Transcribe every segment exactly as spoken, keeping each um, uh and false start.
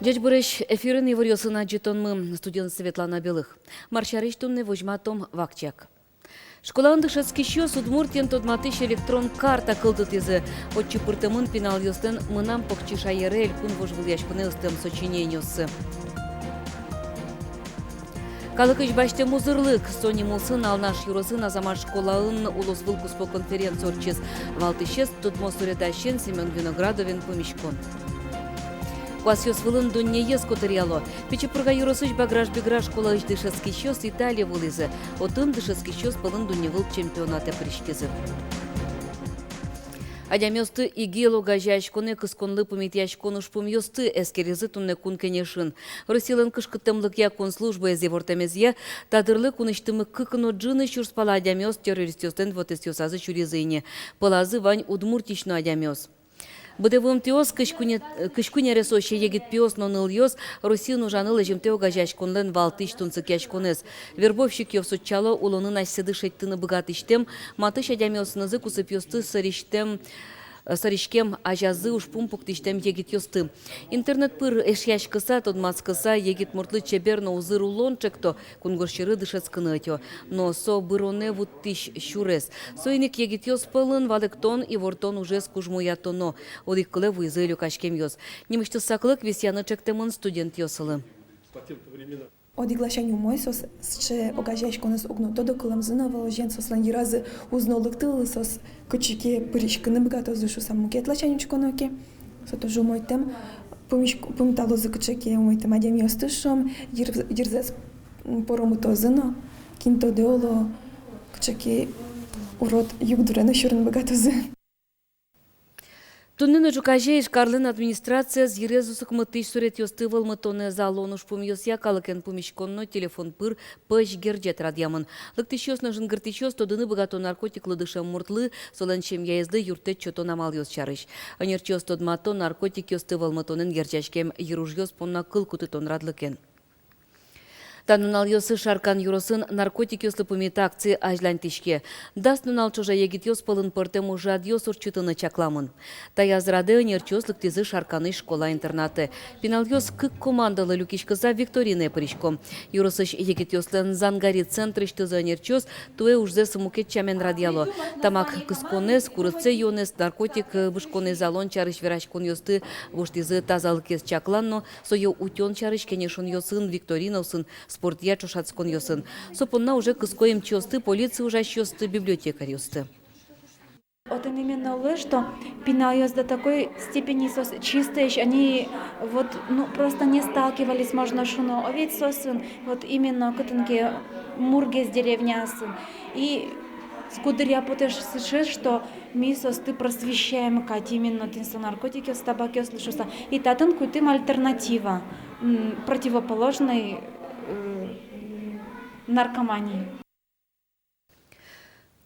Ӟечбуресь! Эфирын иворъёсын адӟытонмы, студиын Светлана Белых. Мар сярысь туннэ возьматом вакчияк. Школаын дышетскисьёс Удмуртиен тодматӥсь электрон карта кылдытӥзы. Отчы пыртэмын пиналъёслэн «Мынам покчи шаере» элькун вожвылъяськонэ ыстэм сочинениоссы. Калыкысь басьтэм узырлык. Со ним улсын Алнаш ёросын Азамат школаын улосвыл куспо конференция ортчиз. Валтӥсез — тодмо суредасен Семён Виноградовен пумиськон. Куасъёс вылын дуннеез котыръяло. Пичи Пурга ёросысь Баграш-Бигра школаысь дышетскисьёс Италие вуылӥзы. Отын дышетскисьёс пӧлын дунневыл чемпионатэ пыриськизы. Адямиосты ИГИЛ огазеяськонэ кысконлы пумитъяськон ужпумъёсты эскеризы туннэ Кун Кенешын. Россилэн кышкыттэмлыкъя кун службаез ивортэмезъя, та дырлы кунысьтымы кык но ӝыны сюрс пала адямиос террористъёслэн вотэсъёсазы сюризы ини. Пӧлазы вань Удмуртиысь но адямиос. Быдэ вуымтэос, кызь куинь, кызь куинь аресозь егит пиос но нылъёс, Россиын ужаны лэзьымтэ огазеяськонлэн валтӥсь тунсыкъяськонэз. Вербовщикъёс утчало улонын асьсэды шедьтыны быгатӥсьтэм, матысь адямиосынызы кусыпъёсты сӧриськем, сӧриськем азязы ужпум пуктӥсьтэм егитъёсты. Интернет пыр эшъяськыса, тодматскыса, егит муртлы чебер но узыр улон ӵекто, кунгож сьӧры дышетскыны ӧтё. Но со быронэ вуттӥсь сюрес. Соин ик егитъёс пӧлын валэктон, ивортон ужез кужмоятоно. Одӥг кылэ вуизы люкаськемъёс. Нимысьтыз саклык висъяны ӵектэмын студентъёслы. Одӥг ласянь умой, соос сыӵе огазеяськонэз уг но тодо, кылэмзы но ӧвӧл озьыен, соослэн йыразы уз но лыктылы, соос кытчы ке пыриськыны быгатозы шуыса. Мукет ласянь учконо ке, со тоже умойтэм. Пумиськ-, пумиталозы кыӵе ке умойтэм адямиосты, шуом, йыр-, йырзэс, м, поромытозы но, кин тодэ, оло, кыӵе ке урод югдуре но сюрыны быгатозы. Туннэ но ӵуказе Ижкарлэн администрацияз йырез усыкмытӥсь суретъёсты вӧлмытонэз алон ужпумъёсъя калыкен пумиськон но телефон пыр пӧсь герӟет радъямын. Лыктӥсьёс но жингыртӥсьёс тодыны быгато наркотиклы дышем муртлы, солэн семьяезлы юрттэт сётон амалъёс сярысь. Ӧнерчиос тодмато наркотикъёсты вӧлмытонэн герӟаськем йыружъёс понна кыл кутытон радлыкен. Та нуналъёсы Шаркан ёросын наркотикъёслы пумит акция азьланьтӥське. Дас нунал ӵоже егитъёс пӧлын пӧртэм ужрадъёс ортчытыны чакламын. Таяз радэ ӧнерчиос лыктӥзы Шарканысь школа-интернатэ. Пиналъёс кык командалы люкиськыса викторинае пырисько. Ёросысь егитъёслэн «Зангари» центрысьтызы ӧнерчиос туэ ужзэс мукет сямен радъяло. Тамак кысконэз, курытсэ юонэз, наркотик, э, бышконэз алон сярысь вераськонъёсты воштӥзы тазалыкез чаклан но сое утён сярысь кенешонъёсын, викторинаосын, спортъя ӵошатсконъёсын. Со понна уже кыско эмчиосты, полиция ужасьёсты, библиотекарьёсты. Отын именно луэ, что пиналъёс до такой степени соос чистоесь, они вот, ну, просто не сталкивались, можно шуыны, о, ведь соосын, вот именно кытын ке Мургес деревнясын. И куддыръя потэ сыӵе, что ми соосты просвещаем кадь именно тӥни со наркотикъёс, табакъёслы шуыса. И татын кутӥм альтернатива, м, противоположной, э, наркомании.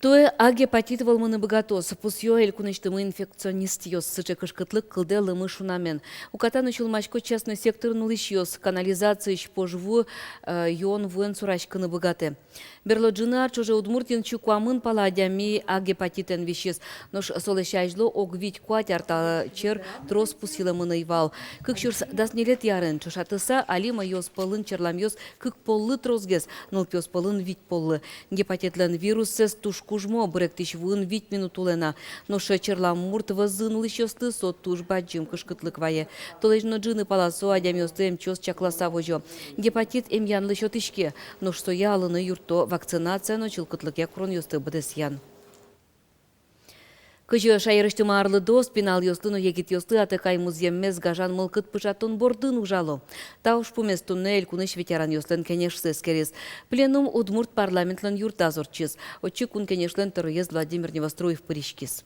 Туэ А гепатит вӧлмыны быгатоз, пусъё элькунысьтымы инфекционистъёс. Сыӵе кышкытлык кылдэ лымы шунамен. Уката но сюлмасько частной секторын улӥсьёс, канализациысь пож ву, э, юон вуэн сураськыны быгатэ. Берло ӝыны ар ӵоже Удмуртиын сю куамын пала адями А гепатитэн висиз. Нош солэсь азьло ог вить-куать ар та чер трос пусйылэмын ӧй вал. Кык сюрс дас ньылетӥ арын ӵошатыса, али мӧйыос пӧлын черламъёс кык поллы тросгес, нылпиос пӧлын вить поллы. Гепатитлэн вируссэс туж кужмо, быректӥсь вуын вить минут улэ на. Нош черлам мурт вӧзын улӥсьёслы со туж бадӟым кышкытлык вае. Толэзь но ӝыны пала со адямиосты эмчиос чакласа возё. Гепатит эмъянлы сётӥське, нош сое алыны юртто вакцинация но чылкытлыкъя куронъёсты быдэсъян. Кызьы шаерысьтымы арлыдоос пиналъёслы но егитъёслы атыкай музъеммес гажан мылкыд пыӵатон бордын ужало? Та ужпумез туннэ элькунысь ветеранъёслэн кенешсы эскериз. Пленум удмурт парламентлэн юртаз ортчиз. Отчы Кун Кенешлэн тӧроез Владимир Невоструев пыриськиз.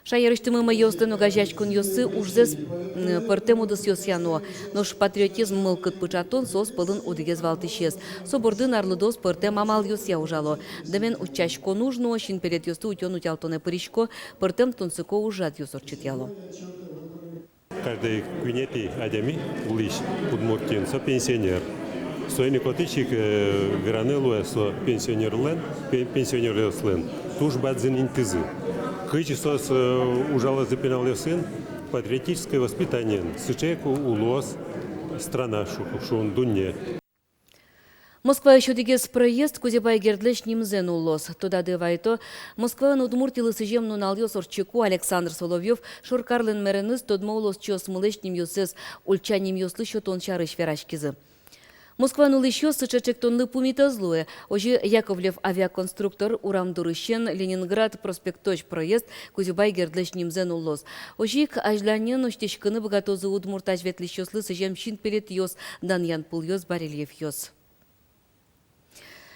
Шаерысьтымы мӧйыослэн огазеяськонъёссы ужзэс, м, пӧртэм удысъёсъя нуо. Нош патриотизм мылкыд пыӵатон соос пӧлын одӥгез валтӥсез. Со бордын арлыдоос пӧртэм амалъёсъя ужало. Дэмен утчаськон уж нуо, синпелетъёсты утён-утялтонэ пырисько, пӧртэм тунсыко ужрадъёс ортчытъяло. Каждый куинетӥ адями, улӥсь Удмуртиын, со пенсионер. Соин ик отысь ик, э, вераны луэ, со пенсионерлэн, пе-, пенсионеръёслэн туж бадӟым интызы. Кызьы соос, э, ужалозы пиналъёсын, патриотическое воспитание, сыӵе ик у-, улоз страна, шу-, шуом, дунне. Москваысь одӥгез проезд Кузебай Гердлэсь нимзэ нуллоз. Тодады вайто, Москваын Удмуртилы сӥзем нуналъёс ортчыку Александр Соловьёв шоркарлэн мэреныз тодмо улосчиосмылэсь нимъёссэс ульча нимъёслы сётон сярысь вераськизы. Москваын улӥсьёс сыӵе ӵектонлы пумит ӧз луэ. Озьы Яковлев авиаконструктор урам дурысен Ленинград проспектозь проезд Кузебай Гердлэсь нимзэ нуллоз. Озьы ик азьланьын усьтӥськыны быгатозы удмурт азьветлӥсьёслы сӥзем синпелетъёс, данъян пулъёс, барельефъёс.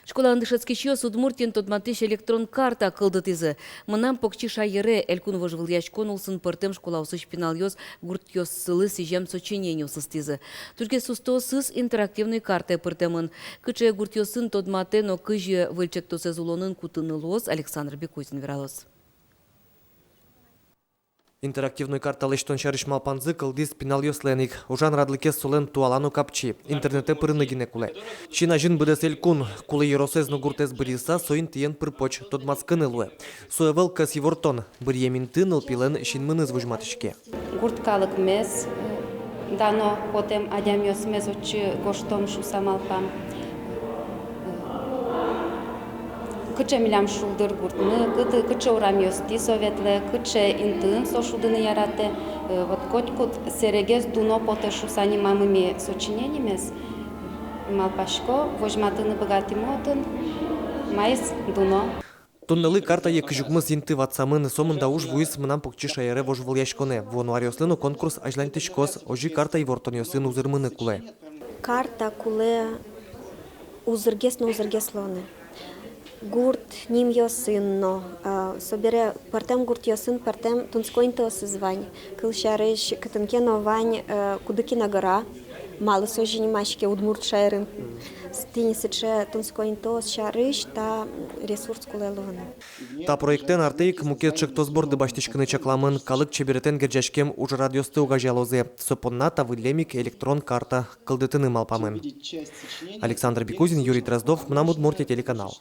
Школаын дышетскисьёс Удмуртиен тодматӥсь электрон карта кылдытӥзы. «Мынам покчи шаере» элькун вожвылъяськон улсын пӧртэм школаосысь пиналъёс гуртъёссылы сӥзем сочинениос ыстӥзы. Тужгес устоосыз интерактивной картае пыртэмын. Кыӵе гуртъёсын тодматэ но кызьы выль ӵектосэз улонын кутыны луоз, Александр Бекузин вералоз. Интерактивной карта лэсьтон сярысь малпанзы кылдӥз пиналъёслэн ик. Ужан радлыкез солэн туала но капчи, интернетэ пырыны гинэ кулэ. Син азьын быдэс элькун, кулэ ёросэз но гуртэз бырйыса, со интыен пыр-поч тодматскыны луэ. Со ӧвӧл кӧс ивортон, быръем инты нылпилэн синмыныз возьматӥське. Гурт калыкмес, э, дано потэм адямиосмес отчы гожтом шуса малпам. Кыӵе милям шулдыр гуртмы, кыты-, кыӵе урамъёстӥ со ветлэ, кыӵе интыын со шудыны яратэ. Э, вот котькуд сэрегез дуно потэ шуса нимамы ми сочиненимес. Малпасько, возьматыны быгатӥмы отын, маиз дуно. Туннэлы картае кызь укмыс инты ватсамын. Сомында уж вуиз «Мынам покчи шаере» вожвылъяськонэ. Вуоно аръёслы но конкурс азьланьтӥськоз, озьы карта ивортонъёсын узырмыны кулэ. Карта кулэ узыргес но узыргес луыны. Гурт нимъёсын но, а, собере пӧртэм гуртъёсын пӧртэм тунсыко интыосыз вань. Кылсярысь, кытын ке но вань, э, Кудыкина гора, малы со озьы нимаське удмурт шаерын. Тӥни сыӵе тунсыко интыос сярысь та ресурс кулэ луыны. Та проектэн артэ ик мукет ӵектос борды басьтӥськыны чакламын. Калык чеберетэн герӟаськем ужрадъёсты огазеялозы. Со понна та выллем ик электрон карта кылдытыны малпамын. Александр Бекузин, Юрий Дроздов, «Мынам Удмуртие» телеканал.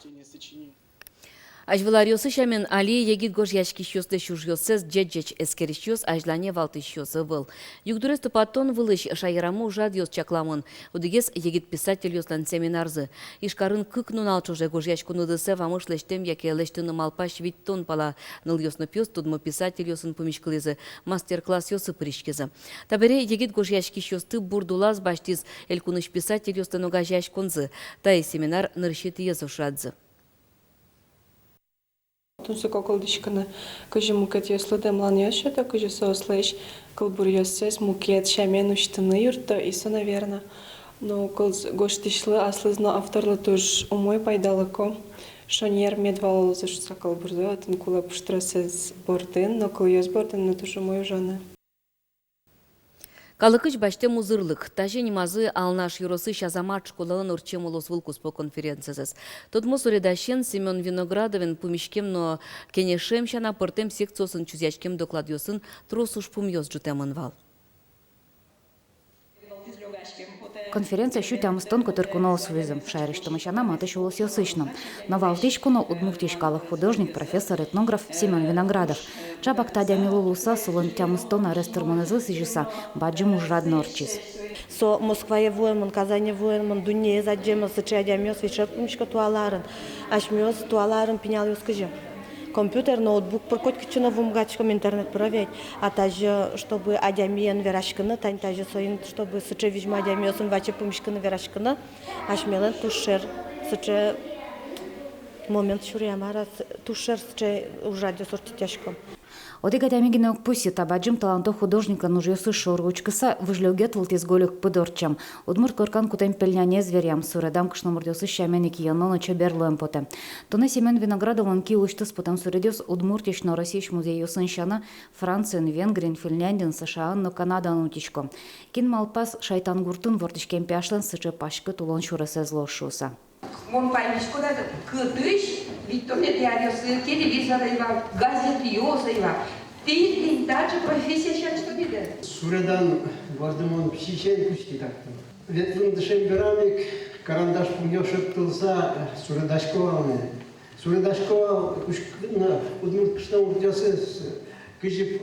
Азьвыл аръёсы сямен, али егит гожъяськисьёслэсь ужъёссэс ӟеч-ӟеч эскерисьёс, азьлане валтӥсьёс ӧвӧл. Югдурез тупатон вылысь шаерамы ужрадъёс чакламын. Одӥгез — егит писательёслэн семинарзы. Ижкарын кык нунал ӵоже гожъяськон удысэ вамыш лэсьтэм яке лэсьтыны малпась витьтон пала нылъёс но пиос тодмо писательёсын пумиськылӥзы, мастер-классъёсы пыриськизы. Табере егит гожъяськисьёсты бурд улаз басьтӥз элькунысь писательёслэн огазеяськонзы. Таиз семинар нырысетӥез ужрадзы. Тунсыко кылзӥськыны, кызьы мукетъёслы дэмланъёс сёто, кызьы соослэсь кылбуръёссэс мукет сямен усьтыны юртто, и со, наверно, ну, кылз-, гожтӥсьлы аслыз но, авторлы, туж умой, пайдалыко. Шонер мед валалозы шуса кылбурзэ, отын кулэ пуштросэз бордын но, кылъёс бордын но туж умой ужаны. Калыкысь басьтэм узырлык. Тазьы нимазы Алнаш ёросысь Азамат школаын ортчем улосвылкуспо конференциез. Тодмо суредасен Семён Виноградовен пумиськем но кенешем сяна, пӧртэм секциосын чузъяськем докладъёсын трос ужпумъёс ӝутэмын вал. Конференцие сю тямыстон котыр куноос вуизы. Шаерысьтымы сяна, матысь улосъёсысь но. Но валтӥсь куно — Удмуртиысь калык художник, профессор, этнограф Семён Виноградов. Чапак та адямилы луыса, солэн тямыстон арес тырмонэзлы сӥзьыса бадӟым ужрад но ортчиз. Со Москвае вуэмын, Казане вуэмын, дуннеез адӟемын, сыӵе адямиос весь ик пумисько туала арын. Асьмеос туала арын пиналъёс кызьы: компьютер, ноутбук пыр котькытчы но вуымы быгатӥськом, интернет пыр ведь. А тазьы, чтобы адямиен вераськыны, тань тазьы соин, чтобы сыӵе визьмо адямиосын ваче пумиськыны, вераськыны, асьмелэн туж шер сыӵе момент сюръям, а раз туж шер сыӵе ужрадъёс ортчытъяськом. Одӥг адями гинэ уг пусйы, та бадӟым таланто художниклэн ужъёсыз шоры учкыса, выжлёгет вылтӥз гольык пыд ортчем. Удмурт коркан кутэм пельнянез веръям, суредам кышномуртъёсыз сямен ик йӧно но чебер луэм потэ. Туннэ Семён Виноградовлэн ки улысьтыз потэм суредъёс Удмуртиысь но Россиысь музейёсын сяна, Франциын, Венгриын, Финляндиын, США-ын но Канадаын утисько. Кин малпаз, Шайтан гуртын вордӥськем пияшлэн сыӵе паськыт улон сюресэз луоз шуыса. Мон паймисько дыр, кытысь витьтонэтӥ аръёсы телевизор ӧй вал, газетъёс ӧй вал. Тӥ тӥни таӵе профессия сярысь тодӥды. Суредан борды мон пичиысен кутски, так-то. Ветлыны дышем берам ик карандаш пумъёс шедьтылыса суредасько вал ни. Суредасько кышкыт но, удмурт кышномуртъёсыз кызьы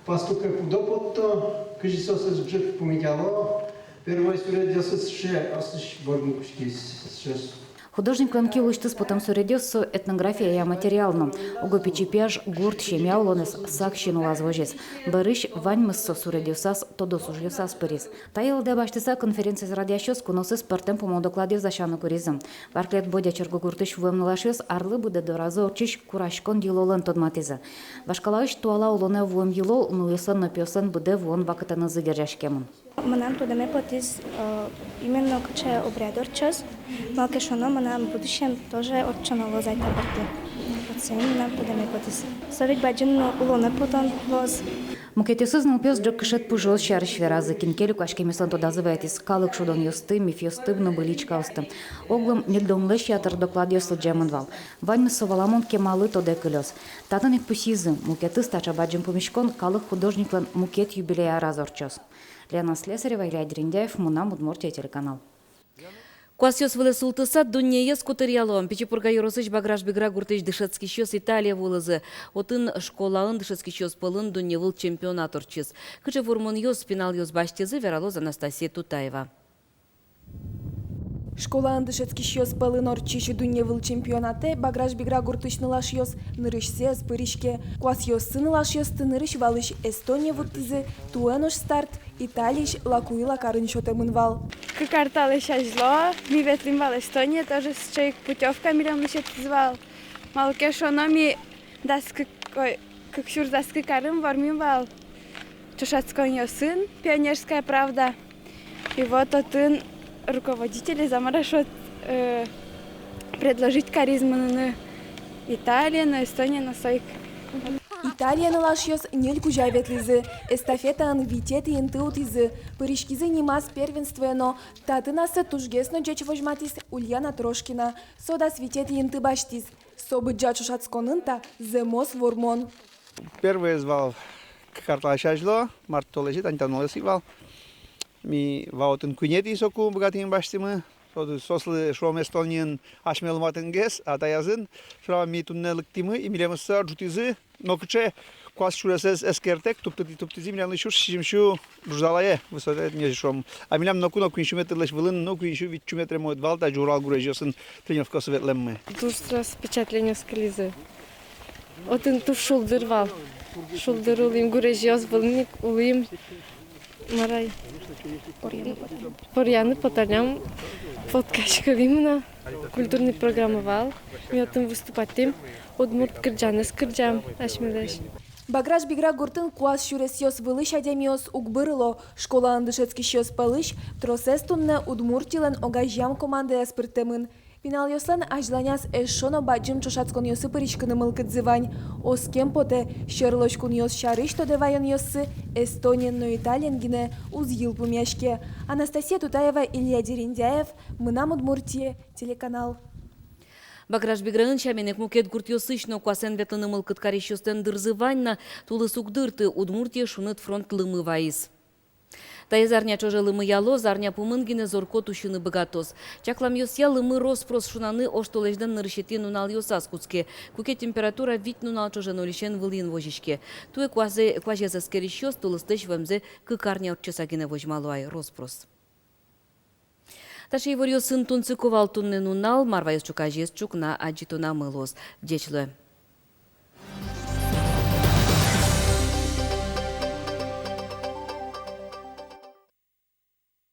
пастух пудо потто, кызьы соосыз ӝыт пумитало. Первой суредъёсыз сыӵе, аслэсьтыз бордын кутскиз сыӵеос. Художниклэн ки улысьтыз потэм суредъёс — со этнография материал но. Уго пичи пияш гурт, семья улонэз сак син улаз возиз. Бӧрысь ваньмыз со суредъёсаз, тодос ужъёсаз пыриз. Та йылдэ басьтыса, конференциез радъясьёс куноосыз пӧртэм пумо докладъёс дасяны куризы. Барклет-Бодья черкогуртысь вуэм нылашъёс арлы быдэ доразы ортчись кураськон йылолэн тодматӥзы. Вашкалаысь туала улонэ вуэм йылол нылъёслэн но пиослэн быдэ вуон вакытэнызы герӟаськемын. Мынам тодэме потӥз, э, именно кыӵе обряд ортчоз, малы ке шуоно, мынам будущем тоже ортчоно луоз ай та борды. Вот соин мынам тодэме потӥз. Со ведь бадӟым но улонэ потон луоз. Мукетъёсыз нылпиос ӝӧккышет пужыос сярысь веразы, кин ке люкаськемъёслэн тодазы вайытӥз калык шудонъёсты, мифъёсты но быличкаосты. Оглом ньыльдонлэсь ятыр докладъёс лыдӟемын вал. Ваньмыз со валамон кемалы тодэ кылёз. Татын ик пусйизы: мукетыз таӵе бадӟым пумиськон калык художниклэн мукет юбилей араз ортчоз. Лена Слесарева, Илья Дерендяев, «Мынам Удмуртие» телеканал. Куасъёс вылэ султыса, дуннеез котыръяло. Пичи Пурга ёросысь Баграш-Бигра гуртысь дышетскисьёс Италие вуылӥзы. Отын школаын дышетскисьёс пӧлын дунневыл чемпионат ортчиз. Кыӵе вормонъёс пиналъёс басьтӥзы, вералоз Анастасия Тутаева. Школаын дышетскисьёс пӧлын ортчись дунневыл чемпионатэ Баграш-Бигра гуртысь нылашъёс нырысьсэ ӧз пыриське. Куасъёссы нылашъёсты нырысь валысь Эстоние вуттӥзы, туэ нош старт Италиысь Лакуила карын сётэмын вал. Кык ар талэсь азьло ми ветлӥм вал Эстоние, тоже сыӵе ик путёвка милемлы сётӥзы вал. Малы ке шуоно, ми дас кык, ой, кык сюрс дас кык арын вормим вал ӵошатсконъёсын, «Пионерская правда». И вот отын руководитель, замарашот, э, предложить кариз мыныны Италие но, Эстоние но, со ик. Италие нылашъёс ньыль кузя ветлӥзы, эстафетаын витетӥ инты утӥзы, пыриськизы нимаз первенствое но. Татын ассэ тужгес но ӟеч возьматӥз Ульяна Трошкина, со дас витетӥ инты басьтӥз. Со быдӟа ӵошатсконын та зэмос вормон. Первоез вал кык ар талэсь азьло, март толэзе, тани та нуналъёсы вал. Ми вал отын куинетӥ, соку быгатӥм, басьтӥмы. Со-, соослы, шуом, Эстониын асьмелы матынгес, а таязын, шуом, ми туннэ лыктӥмы, и милемыз со ӝутӥзы. Нокыӵе куас сюресэз эскертэк, туптытӥ-, туптытӥзы милемлы сюрс сизьым сю ӝуждалае, высота, ӧжыт шуом. А милям ноку но куинь сю метрлэсь вылын, ну, куинь сю витьсю метре мед вал, та Урал гурезьёсын тренировкаосы ветлэммы. Туж трос впечатлениос кылизы. Отын туж шулдыр вал. Шулдыр улӥм, гурезьёс вылын ик улӥм. Мар ай. Поръяны поталлям, фоткаськылӥм на. Культурный программа вал. Ми отын выступатьтӥм, удмурт кырӟанэз кырӟам асьмелэсь. Баграш-Бигра гуртын куас сюресъёс вылысь адямиос уг бырыло. Школаын дышетскисьёс пӧлысь тросэз туннэ Удмуртилэн огазеям командаяз пыртэмын. Пиналъёслэн азьланяз эшшо но бадӟым ӵошатсконъёсы пыриськыны мылкыдзы вань. Оскем потэ, сьӧрлось кунъёс сярысь тодэ ваёнъёссы Эстониен но Италиен гинэ уз йылпумъяське. Анастасия Тутаева, Илья Дерендяев, «Мынам Удмуртие» телеканал. Баграш-Биграын сямен ик мукет гуртъёсысь но куасэн ветлыны мылкыд карисьёслэн дырзы вань на. Тулыс уг дырты, Удмуртие шуныт фронт лымы вайиз. Таиз арня ӵоже лымыялоз, арня пумын гинэ зор-кот усьыны быгатоз. Чакламъёсъя, лымы рос-прос шунаны оштолэзьлэн нырысетӥ нуналъёсаз кутске. Куке температура вить нунал ӵоже нольысен вылӥын возиське. Туэ куазе-, куазез эскерисьёс тулыслэсь вуэмзэ кык арня ортчыса гинэ возьмало ай, рос-прос. Таӵе иворъёсын тунсыко вал туннэ нунал. Мар ваёз ӵуказеез ӵукна адӟытонамы луоз. Ӟеч луэ.